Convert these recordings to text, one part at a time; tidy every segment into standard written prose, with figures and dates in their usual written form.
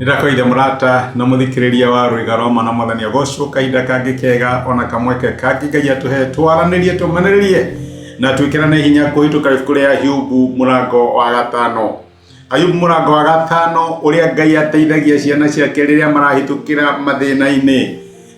Nĩndakũgeithia mũrata na mũthikĩrĩria wa Rwĩga rwa Mwana Mwathani agocwo kahinda kangĩ kega ona kamweke kangĩ Ngai atũhe twaranĩrie tũmenĩrĩrie na twĩkĩrane hinya kũhĩtũka ibuku rĩa Ayubu mũrango wa gatano. Ayubu mũrango wa gatano ũrĩa Ngai ateithagia ciana ciake rĩrĩa marahĩtũkĩra mathĩna-inĩ.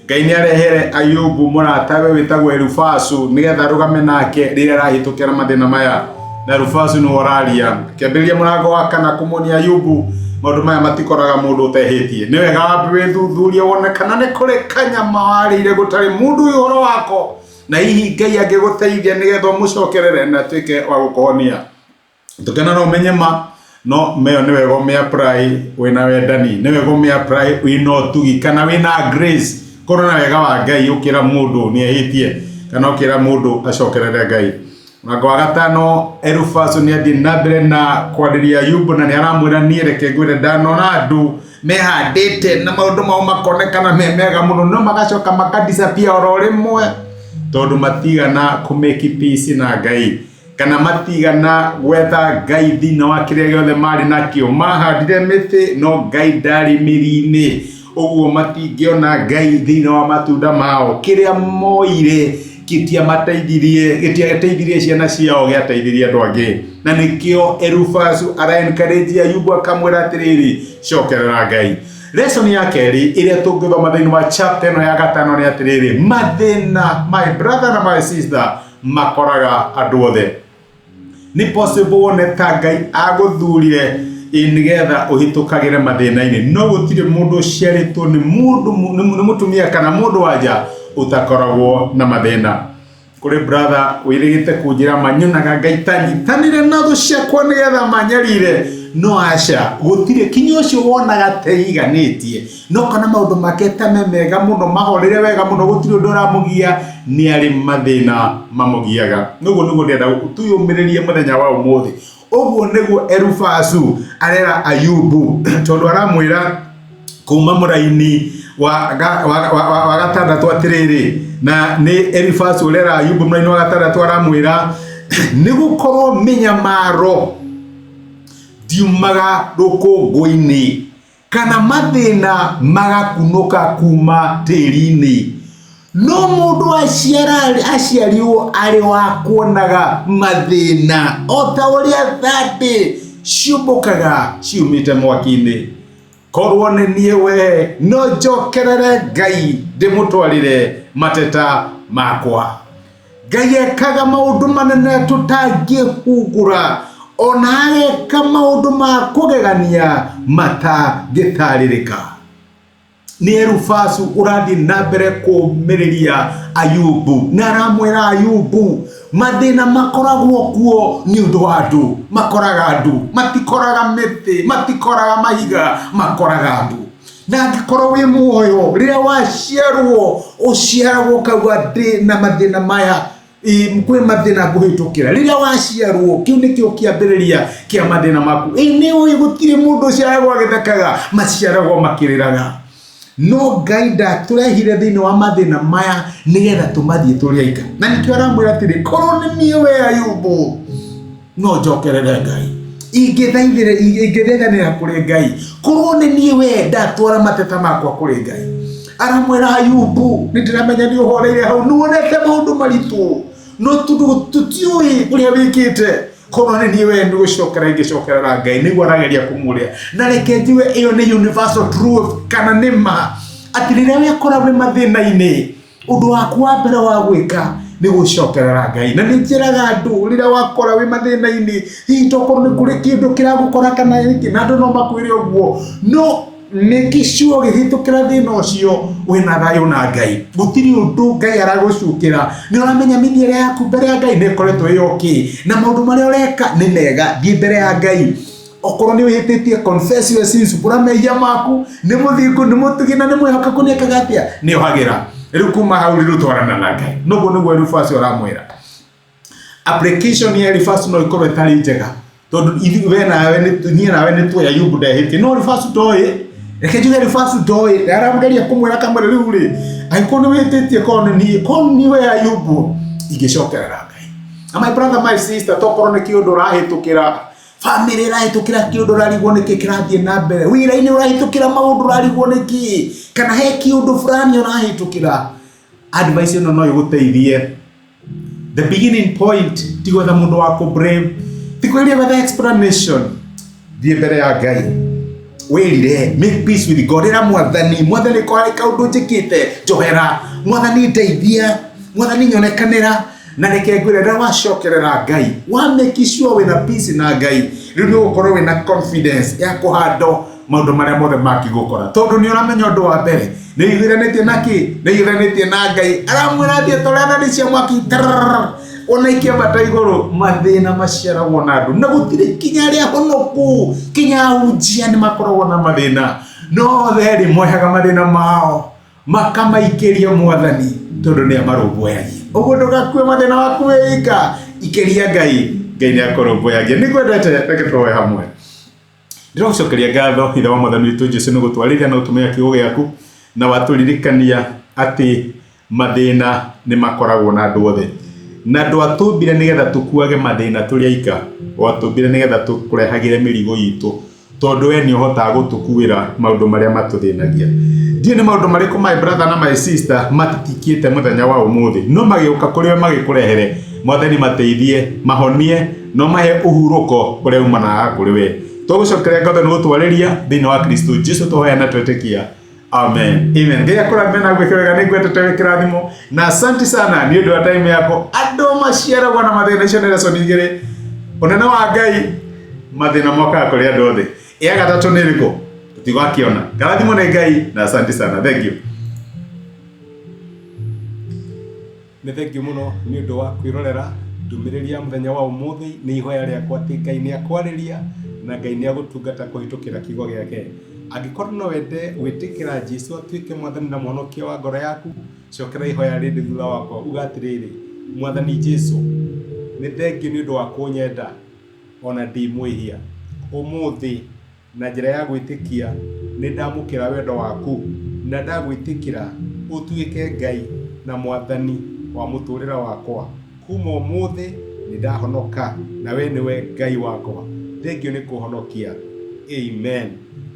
Ngai nĩ arehere Ayubu mũratawe wĩtagwo Elifazu nĩgetha arũgame nake rĩrĩa arahĩtũkĩra mathĩna maya. Na Elifazu nĩwe ũraria. Kĩambĩrĩria mũrango wa kana kũmuonia Ayubu maũndũ maya matikoraga mũndũ ũtehĩtie. Nĩ wega wambe wĩthuthurie wone kana nĩ kũrĩ kanyama warĩire gũtarĩ mũndũ ũĩ ũhoro wako, na hihi Ngai angĩgũteithia nĩgetha ũmũcokerere na atuĩke wa gũkũhonia. Tũkena no ũmenye ma no meyo nĩ wega ũmĩ apply wĩna wendani nĩ wega ũmĩ apply wĩna ũtugi kana wĩna grace korwo na wega wa Ngai ũkĩra mũndũ nĩ ehĩtie kana ũkĩra mũndũ acokerere Ngai. Mũrango wa gatano Elifazu nĩ athiĩ na mbere na kwarĩria Ayubu na nĩ aramwĩra niĩ reke ngwĩre ndanona andũ mehandĩte na maũndũ mao makonekana me mega mũno no magacoka maka disappear oro rĩmwe tondũ matigana kũ make peace na Ngai. Kana matigana gwetha Ngai thĩinĩ wa kĩrĩa gĩothe marĩ nakĩo. Mahandire mĩtĩ, no Ngai ndarĩ mĩri-inĩ. Ũguo matingĩona Ngai thĩinĩ wa matunda mao. Kĩrĩa moire gĩtiamateithirie, gĩtiateithirie ciana ciao, gĩateithirie andũ angĩ. Na nĩkĩo Elifazu ara encourage Ayubu akamwĩra atĩrĩrĩ, cokerera Ngai. Lesson ya kerĩ ĩrĩa tũngĩthoma thĩinĩ wa chapter ĩno ya gatano nĩ atĩrĩrĩ, mathĩna, my brother na my sister, makoraga andũ othe. Nĩ possible wone ta Ngai agũthurire ĩ nĩgetha ũhĩtũkagĩre mathĩna-inĩ, no gũtirĩ mũndũ ũciarĩtwo nĩ mũndũ nĩ mũtumia kana mũndũ wa nja ũtakoragwo na mathĩna. Kũrĩ brother wĩrĩgĩte kũnjĩra ma nyonaga Ngai ta nyitanĩre na thũ ciakwa nĩgetha manyarire, no aca, gũtirĩ kinya ũcio wonaga ta eiganĩtie no kana maũndũ make ta me mega mũno mahorere wega mũno gũtirĩ ũndũ ũramũgia nĩ arĩ mathĩna mamũgiaga. Ũguo nĩguo ndĩrenda tũyũmĩrĩrie mũthenya wa ũmũthĩ. Ũguo nĩguo Elifazu arera Ayubu tondũ aramwĩra kuma mũraini wa gatandatũ atĩrĩrĩ, na nĩ Elifazu ũrera Ayubu mũraini wa gatandatũ aramwĩra nĩ gũkorwo mĩnyamaro ndiumaga rũkũngũ-inĩ kana mathĩna magakunũka kuma tĩri-inĩ. No mũndũ aciarirwo arĩ wa kuonaga mathĩna o ta ũrĩa thandĩ ciũmbũkaga ciumĩte mwaki-inĩ. Korwo nĩ niĩ we, no njokerere Ngai ndĩmũtwarĩre mateta makwa. Ngai ekaga maũndũ manene tũtangĩhungura, o na ageka maũndũ ma kũgegania matangĩtarĩrĩka. Nĩ Elifazu ũrathiĩ na mbere kũũmĩrĩria Ayubu, na aramwĩra Ayubu, mathĩna makoragwo kuo nĩ ũndũ wa andũ, makoraga andũ, matikoraga mĩtĩ, matikoraga mahiga, makoraga andũ. Na angĩkorwo wĩ muoyo, rĩrĩa waciarwo, ũciaragwo ũkauga ndĩ na mathĩna maya, ĩ, kwĩ mathĩna ngũhĩtũkĩra. Rĩrĩa waciarwo, kĩu nĩkĩo kĩambĩrĩria kĩa mathĩna maku. Ĩ nĩ ũĩ gũtirĩ mũndũ ũciaragwo agĩthekaga, maciaragwo makĩrĩraga. No Ngai ndatũrehire thĩinĩ wa mathĩna maya nĩgetha tũmathiĩ tũrĩ aika. Na nĩkĩo aramwĩra atĩrĩ, korwo nĩ niĩ we Ayubu, no njokerere Ngai. Ingĩthaithĩre, ingĩthaithanĩra kũrĩ Ngai. Korwo nĩ niĩ we ndatwara mateta makwa kũrĩ Ngai. Aramwĩra Ayubu, nĩ ndĩramenya nĩ ũhoreire hau, nĩ wonete maũndũ maritũ, no tondũ tũtiũĩ ũrĩa wĩkĩte. Korwo nĩ niĩ we nĩ gũcokera ingĩcokerera Ngai, nĩguo arageria kũmũrĩa. Na reke njigue ĩyo nĩ universal truth, kana nĩ ma, atĩ rĩrĩa wekora wĩ mathĩna-inĩ, ũndũ waku wa mbere wa gwĩka nĩ gũcokerera Ngai. Na nĩ njĩraga andũ rĩrĩa wakora wĩ mathĩna-inĩ, hihi tokorwo nĩ kũrĩ kĩndũ kĩragũkora kana gĩkĩ, na andũ no makwĩre ũguo, no make sure ũgĩhĩtũkĩra thĩna ũcio wĩna thayũ na Ngai. Gũtirĩ ũndũ Ngai aragũcukĩra. Nĩ ũramenya mĩthiĩre yaku mbere ya Ngai nĩ ĩkoretwo ĩ okay, na maũndũ marĩa ũreka nĩ mega, thiĩ mbere ya Ngai. Okorwo nĩ ũhĩtĩtie, confess your sins, umbũra mehia maku, nĩ mũthingu, nĩ mũtugi na nĩ mwĩhokeku, nĩ ekaga atĩa? Nĩ ohagĩra. Rĩu kuma hau rĩu twarana na Ngai. Noguo nĩguo Elifazu aramwĩra. Application ya Elifazu no ĩkorwo ĩtarĩ njega tondũ ithuĩ we nawe nĩ niĩ nawe nĩ tũĩ Ayubu ndehĩtie, no Elifazu ndoĩ. Reke njuge Elifazu ndoĩ, arageria kũmwĩra akamwĩra rĩu rĩ, angĩkorwo nĩ wĩhĩtĩtie korwo nĩ niĩ, korwo nĩ niĩ we Ayubu ingĩcokerera Ngai. Na my brother, my sister, tokorwo nĩ kĩũndũ ũrahĩtũkĩra. Bamĩrĩ ĩrahĩtũkĩra kĩũndũ ũrarigwo nĩkĩ kĩrathiĩ na mbere, wĩra-inĩ ũrahĩtũkĩra maũndũ ũrarigwo nĩkĩ, kana he kĩũndũ fulani ũrahĩtũkĩra, advice ĩno no ĩgũteithie. The beginning point ti gwetha mũndũ wa kũ blame, ti kwĩria gwetha explanation. Thiĩ mbere ya Ngai wĩrire, make peace with God. Ĩra Mwathani, Mwathani, ko harĩ kaũndũ njĩkĩte, njohera. Mwathani, ndeithia. Mwathani, nyonekanĩra. Na reke ngwĩre, rĩrĩa wacokerera Ngai, wa make sure wĩna peace na Ngai, rĩu nĩ ũgũkorwo wĩna confidence ya kũhandwo maũndũ marĩa mothe mangĩgũkora, tondũ nĩ ũramenya ũndũ wa mbere nĩ iguithanĩtie na kĩ, nĩ iguithanĩtie na Ngai. Aramwĩra athiĩ tũrĩa thani cia mwaki tararara, ona ikĩambata igũrũ. Mathĩna maciaragwo na andũ, na gũtirĩ kinya arĩa honoku, kinya ahunjia nĩ makoragwo na mathĩna, no othe rĩ moyaga mathĩna mao makamaikĩria Mwathani, tondũ nĩ amarũmbũyagia. Ũguo ndũgakue mathĩna maku wĩika, ikĩria Ngai, Ngai nĩ akũrũmbũyagia. Nĩ ngwendete, reke tũhoe hamwe. Ndĩragũcokeria ngatho, Ithe wa Mwathani witũ Jesu, nĩ gũtwarĩria na gũtũmĩra kiugo gĩaku, na watũririkania atĩ mathĩna nĩ makoragwo na andũ othe, na ndwatũmbire nĩgetha tũkuage mathĩna tũrĩ aika, watũmbire nĩgetha tũkũrehagĩre mĩrigo itũ, tondũ we nĩ ũhotaga gũtũkuĩra maũndũ marĩa matũthĩnagia. Ndiũĩ nĩ maũndũ marĩkũ, my brother na my sister, matitikĩte mũthenya wa ũmũthĩ, no magĩũka kũrĩ we magĩkũrehere. Mwathani, mateithie, mahonie, no mahe ũhurũko ũrĩa umanaga kũrĩ we. Tũgũcokeria ngatho nĩ gũtwarĩria thĩinĩ wa Kristo Jesu tũhoya na twetĩkia, amen, amen. Ngai akũrathime na gwĩke wega. Nĩ ngwendete, wĩ kĩrathimo, na asante sana nĩ ũndũ wa time yako. Andũ maciaragwo na mathĩna, icio nĩ lesson igĩrĩ. Ũnene wa Ngai, mathĩna mokaga kũrĩ andũ othe. Ya gatatũ nĩ ĩrĩkũ? Tũtigakĩona. Karathimo nĩ Ngai na asante sana, thank you. Nĩ thengiũ mũno nĩ ũndũ wa kwĩrorera ndũmĩrĩri ya mũthenya wa ũmũthĩ. Nĩ ihoya rĩakwa atĩ Ngai nĩ akwarĩria na Ngai nĩ agũtungata kũhĩtũkĩra kiugo gĩake. Angĩkorwo no wende gwĩtĩkĩra Jesu atuĩke Mwathani na Mũhonokia wa ngoro yaku, cokera ihoya rĩrĩ thutha wakwa, uga atĩrĩrĩ, Mwathani Jesu, nĩ thengiũ nĩ ũndũ wa kũnyenda ona ndĩ mwĩhia. Ũmũthĩ na njĩra ya gwĩtĩkia nĩ ndamũkĩra wendo waku na ndagwĩtĩkĩra ũtuĩke Ngai na Mwathani wa mũtũrĩre wakwa. Kuma ũmũthĩ nĩ ndahonoka na we nĩwe Ngai wakwa. Thengiũ nĩ kũhonokia. Amen.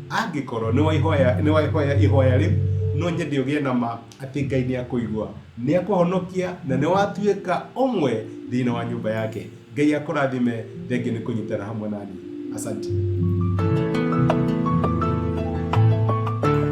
Angĩkorwo nĩ waihoya ihoya rĩu, no nyende ũgĩe na ma atĩ Ngai nĩ akũigua, nĩ akũhonokia na nĩ watuĩka ũmwe thĩinĩ wa nyũmba yake. Ngai akũrathime, thengiũ nĩ kũnyitana hamwe naniĩ. Asante.